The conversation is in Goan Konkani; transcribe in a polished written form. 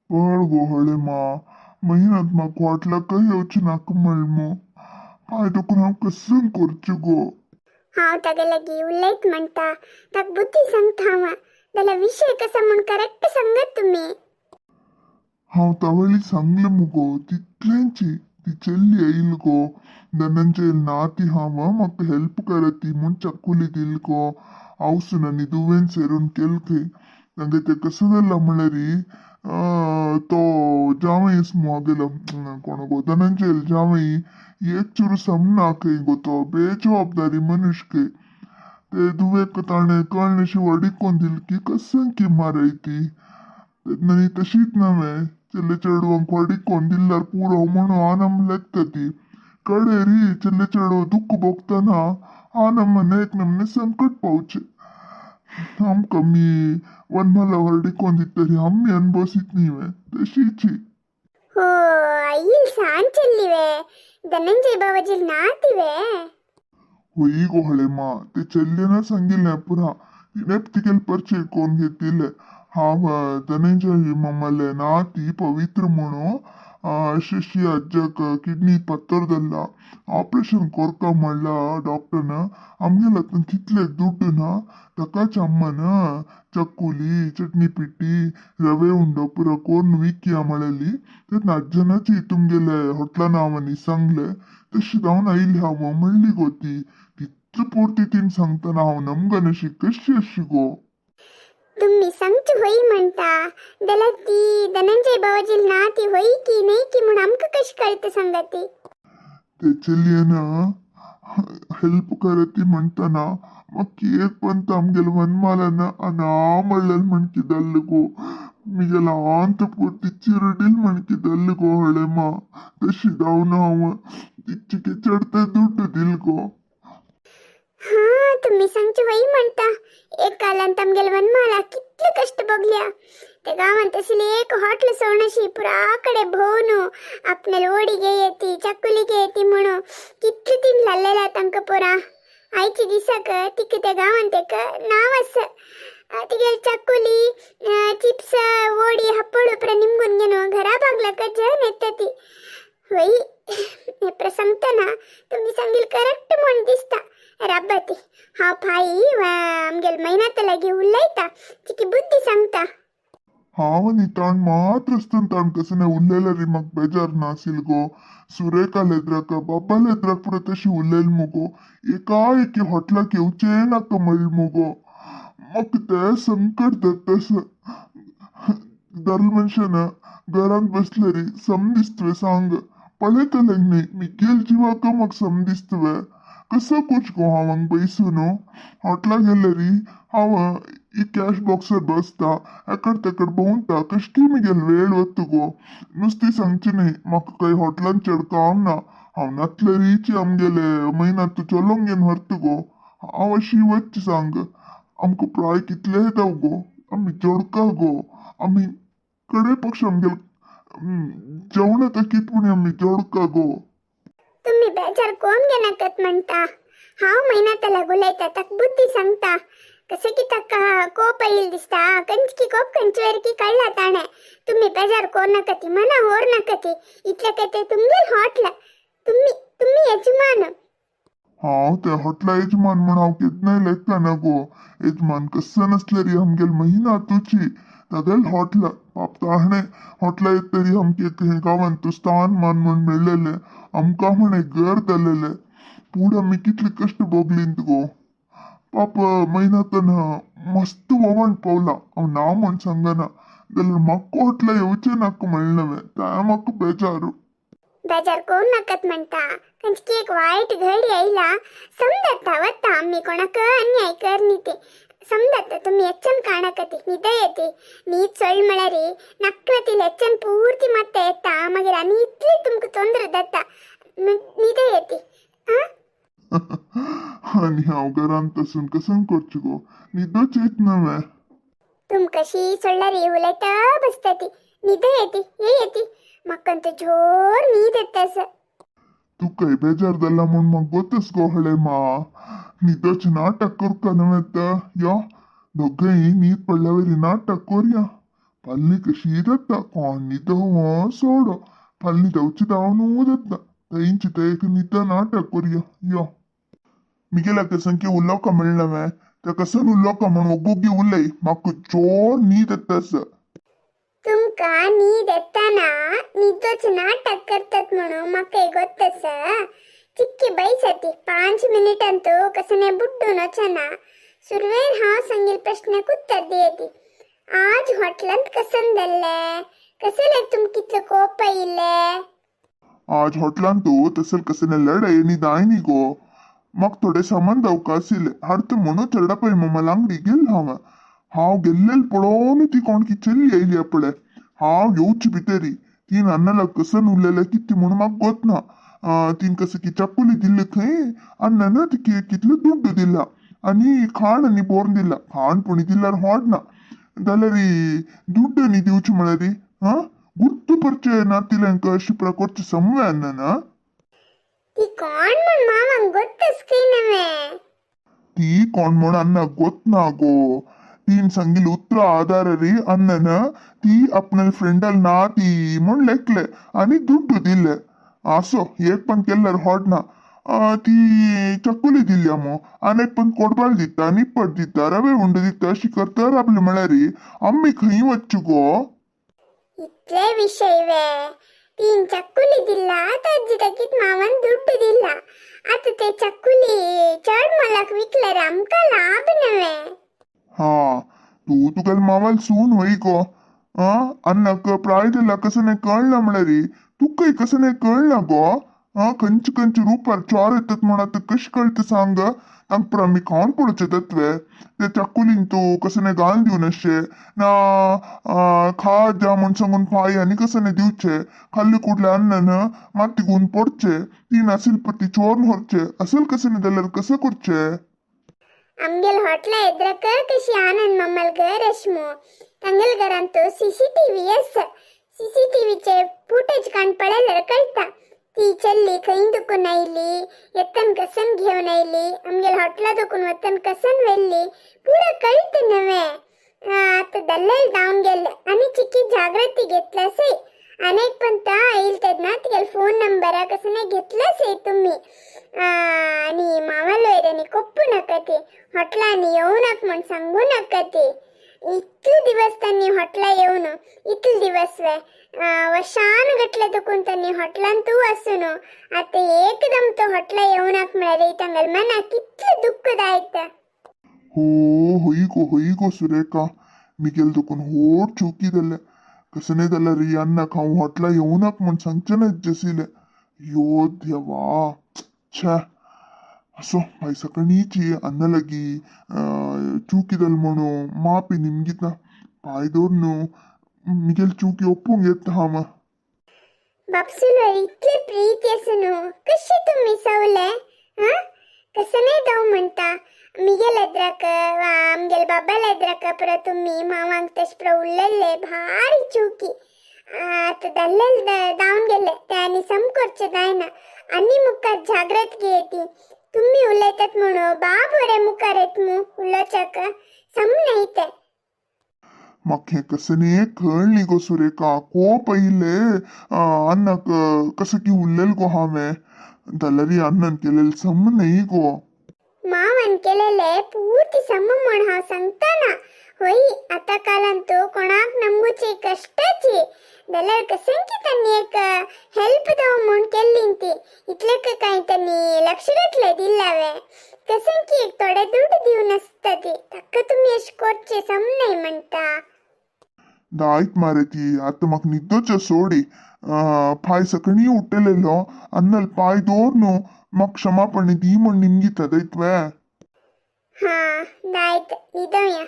पळ गो हळेमा, महिन्यात म्हाका हॉटलाकय येवचें नाका म्हणलें, पांय दुखून हांव कसं करचें गो? हांव तागे लागीं उलयत म्हणटा, ताका बुद्धी सांगता हांव. जाल्यार विशय कसा म्हूण करेक्ट सांगात तुमी. हांव तावळी सांगलें मुगो तितलेंची. ती चल्ली येयल गो, धनंजय नाती हांव म्हाका हेल्प करती म्हूण चकुली दिल गो. हांव आनी दुवेन सेरून केल खंय. तांगे तें कसं जालां म्हणल्यार तो जावंयस मुगेलो कोण गो धनंजय जावंय एक चुरू समना खंय गो, तो बेजबाबदारी मनुष्य खंय. ते दुवेक ताणें कळ्ळें व्हडिकोन दिल की कसं की मारय ती. तेन्ना तशीच नव्हे चेल्ले चेडवांक व्हडिकोन दिल्यार पुरो म्हणून आनम लेखता ती. कडे री चेल्ले चेडव दुःख भोगतना आनमने एक नमने संकट पावचे. आमकां मी वनमाला व्हडिकोन दितरी आमी अनुभवसीत न्ही तशीची. हो, आईल सान चल्लीवे धनंजय बाबाजी नातिवे. होई गो हळेमा, ते चेल्लेन सांगिल्लें पुरा. तिणें तिगेले परिचय कोन्न घेतिल्लें. हांव धनंजय मम्माले नाती पवित्र म्हणून, अशी अज्जाक किडनी पत्तर जाल्ला, ऑपरेशन कोरका म्हणला डॉक्टरन. आमगेले आतां तितले दुड्ड ना. ताकाच अम्मान चकुली चटणी पिठी रवे उंडो पुरा कोन्न विकया म्हणली. तेन्ना अज्जनाची तुमगेले हॉटला नांवांनी सांगलें, तशी जावन आयली हांव म्हणली गो ती. तितले पुरती तीन सांगतना हांव नमगनशी कशी अशी गो? तुम्ही सांगचे होई म्हणता, जाल्यार ती धनंजय बाबाजी ना ती होई की नाही की म्हूण आमकां कशी कळटा सांगा ती? ते चलयेन हेल्प करती म्हणतना म्हाका एक पंत आमगेले वनमालान अना म्हणलें म्हणकी जाल्लें गो. मिगेले आंत पुर्ती चिरडील म्हणकी जाल्लें गो हळेमा. तशी जावन हांव तिचे चडते दुड्ड दिल गो. हा, तुम्ही सांगचे होई म्हणता. एक कालांत आमगेले वनमाला कितले कष्ट भोगल्या. ते गांवांत असली एक हॉटल सोडशी पुरा कडेन भोवन आपल्याला ओडी घेयती चकुली घेयती म्हणून कितले तीन लाल्लेला तांकां पुरा. आयच्या दिसाक तिका त्या गांवांत एक नांव आसा. तिगेले चकुली चिप्स ओडी हप्पळ पुरा निमगून घेवन घरा बागलाक जन येता ती. होई, हे प्रसंगतना तुम्ही सांगील करेक्ट म्हूण दिसता. राब्बाती, हांव फाई आमगेले महिन्यात लागीं उलयता, तिकी बुद्धी सांगता. हांव आनी ताण मात्र आसतना ताण कसं नाही उलयल्यार म्हाका बेजार नासील गो. सुरेखाले एद्राक बाबाले एद्राक पुरो तशी उलयल मुगो. एकाएकी हॉटलाक येवचें नाका म्हणलें मुगो. म्हाका तें संकट धरतस. दारल मनशान घरांत बसल्यार सम दिसतवे सांग? पळयतलें न्ही मिगेल जिवाक म्हाका सम दिसतवे. कसो करचें गो हांव हांगा बैसून? हॉटलाक गेल्यार हांव ही कॅश बॉक्सार बसता, एकड तेकड भोंवता, कशकी मिगेल वेळ वता गो. नुस्तें सांगचें न्ही, म्हाका कांय हॉटलान चड काम ना. हांव नातल्यारीची आमगेले म्हयन्यांत चलोवंक घेवन व्हरता गो. हांव अशी वच्चें सांग? आमकां प्राय कितलें जावं गो, आमी जोडका गो. आमी कडे पक्ष आमगेले जेवण येता कित म्हूण आमी जोडका गो. तुम्ही बेजार कोण घेनाकत म्हणता. हांव म्हयन्यात उलयता, ताका बुद्धी सांगता. कसं की ताका कोप येईल दिसता. कंचकी कोप कंचवेर की कळला ताणें. तुम्ही बेजार कोर नाकाती, मना होर नाकाती. इतले काय ते तुमगेल हॉटल, तुम्ही तुम्ही यजमान. हांव त्या हॉटला यजमान म्हूण हांव केन्नाय लेखना गो. यजमान कसं नसल्यारी आमगेल महिना तुची तागेल हॉटल. बाप ताणें हॉटला येत तरी आमके गांवांत स्थान मान म्हूण मेळ्ळेलें. आमकां म्हण एक घर जालेलें. पूण आमी कितले कश्ट भोगलींत गो. पाप महिन्यातन मस्त ववण पावला, हांव ना म्हूण सांगना. जाल्यार म्हाका हॉटला येवचें नाका म्हणलें हांवें. तें म्हाका बेजारू. बेजार कोण नाकात म्हणता. कंचकी एक वायट घडी आयला समजता वता. आम्ही कोणाक अन्याय करनी ते समजता. तुम्ही ಹೆಚ್ಚನ್ ಕಾಣಕತಿ ನಿದ್ದೆ येते. नीत सोळ म्हळ्यार नकळतील ಹೆಚ್ಚನ್ ಪೂರ್ತಿ ಮತ್ತೆ येता. मागीर आनी इतली तुमकां ತೊंदरे जाता. निदे येते. आ आनी हांव घरांत आसून कसं करचें गो? न्हिदोच येत नवें. तुमकां शी सोडल्यार उलयता बसता ती. न्हिदे येते हे येते. म्हाका जोर न्हीद येता असं. तुकाय बेजार जाला म्हूण म्हाका गोतस गो हळेमा. न्हिदोच नाटक करका नवें या दोगांय न्हीद पडल्या वरी नाटक करया. फाल्यां कशी जाता कोण न्हिदो हो सोडो, फाल्यां न्हिदवची धांवन जाता. थंयची थंय एक न्हिद नाटक करुया यो. मिगेला कसंकी उलोवका म्हणलें त्या कसन उलोवका म्हण ओगोगी उलय, म्हाका जोर न्हीद येता आसा. तुमकां न्हीद येताना न्हिदोच नाटक करतात म्हणून म्हाका गोत्त आसा. चिक्की बैसती 5 मिनिटांतू कसने बुड्डून वचना. सुरवेर हांव सांगील प्रश्नाक उत्तर दियेती. आज हॉटलांत कसन जाल्लें, कसले तुमकां कितले कोप आयिल्ले? आज हॉटलांत तसल कसने लढाई न्ही दाय न्ही गो. म्हाका थोडे सामान धांवका आशिल्लें हाडटा म्हणून चेरडापय मम्माला अंगडी गेल हांव. हांव गेल्लेल पळोवन ती कोणकी चल्ली आयली पळय. हांव येवची भितरी तीन अन्नाला कसन उरलेले कितें म्हणून म्हाका गोत ना. तीन कसं की चकुली दिल्ली खंय अन्नान तिके कितलो दुड्ड दिला आनी खाण आनी बोर्न दिला. खाण पुणी दिल्यार होड ना जाल्यार दुड्ड न्ही दिवची म्हळ्यार हा गुर्तू परचे नातिल्यांक अशी प्रकारचे समवे अन्नान. ती कोण म्हण मामांक गोत्तच खंय नवें? ती कोण म्हण अन्नाक गोत ना गो. तीन सांगिल्ली उतरां आदारारी अन्नान ती आपणाल्या फ्रेंडाल ना ती म्हण लेखले आनी दुड्ड दिले. आसो एक पण केल्यार होड ना. ती चकुली दिल्या मो आनी एक पण कोडबाल दिता, निप्पट दिता, रवे उंडे दिता अशी करता राबली म्हळ्यार आमी खंय वच्चू गो? इतले विशय वे. तीन चकुली दिला ताजी ताकीत मावान दुड्ड दिला. आतां ते चकुली चड मोलाक विकल्यार आमकां लाभ नवे. हा तूं तुगेले मावाल सून वय गो. आं अन्नाक प्राय दिला कसं नाही कळना म्हळ्यार तुकाय कसं नाही कळना गो. आं खंयचे खंयचे रुपार चोर येतात म्हण आतां कशें कळटा सांग. तांकां पुरो आमी खावन पळोवचें तत्वे ते चकुलीन तूं कसं नाही घालून दिवन अशें ना खा ज्या म्हण सांगून पांय आनी कसं नाही दिवचे खाल्ले कुडले अन्नान माती घेवन पडचे ती नासील पडटी चोरून व्हरचे असेल कसं नाही जाल्यार कसं करचें? आमगेल हॉटला एद्रक कशी आनंद मम्मल घर अशमो तांगेल घरांत सीसीटीव्ही आसा. सीसीटीव्हीचे फुटेज काण पळयल्यार कळटा ती चल्ली खंय दुखून आयली, येतन कसन घेवन आयली, आमगेल हॉटला दुखून वतन कसन व्हेल्ली पुरा कळटा नवे. आतां दल्लेल धांवन गेल्ले आनी चिकी जागृती घेतला सय. अनेक पण ता आयल तेन्ना तिगेल फोन नंबर कसं नाही घेतला सय तुम्ही. आनी मावालो आनी कोप्पू नाका ते हॉटलांनी येवं नाका म्हण सांगू नाका ते. इतले दिवस त्यांनी हॉटला येवन इतले दिवस वे वर्षानुगಟ್ಲೆ दुखून त्यांनी हॉटलान तूं आसून आतां एकदम तो हॉटला येवं नाका म्हळ्यार तांगेले मनाक कितलें दुख्ख दायता. हो हय गो, हय गो सुरेखा, मिगेल दुखून होड चुकी जालें. कसं नाही जाल्यार अन्नाक हांव हॉटला येवं नाका म्हण सांगचें ना जसिलें. यो देवा छे. असो फाय सकाळींची अन्ना लागीं चुकी जाली म्हणून मापी निमगिता पांय दवर मिगेल चुकी ओपूंक येता हांव. बापसुलो इतले प्रीती आसा न्हू कशें तुमी सवले आं कसं नाही जावं म्हणटा. मिगेल एद्राक वा आमगेल बाबाल एद्राक परत तुमी मावांक तशें पुरो उलयल्ले भारी चुकी. आतां दल्लेल धांवन गेले ते आनी सम करचें जायना. आनी मुखार जाग्रत घेयती तुमी उलयतात म्हणून बाब बरें मुखार येत मू उलोवच्याक सम न्हय तें. म्हाका हें कसं न्ही कळ्ळी गो सुरेखा. कोप आयिल्ले अन्नाक कसं की उरलेल गो हांवें जाल्यार अन्नान केलेलें सम न्हय गो. मावान केलेले पूर्ती सम म्हण हांव सांगता ना. होय आतां कालांत कोणाक नंबुची कश्टाची जाल्यार कशें की तांणी एक हेल्प जावं म्हूण केल्ली ती इतलें कांय तांणी लक्ष घातलें दिल्लावे कशें की एक थोडे दुड्ड दिवन आसता ती ताका तुमी अशें करचें सम न्हय म्हणटा. दायत मारे ती आतां म्हाका न्हिदोचे सोडी. पांय सकाळीं उठलेलो अन्नाल पांय दवर न्हू म्हाका क्षमापण दी म्हण निमगिता दैतवे. हां दायत न्हिदोया.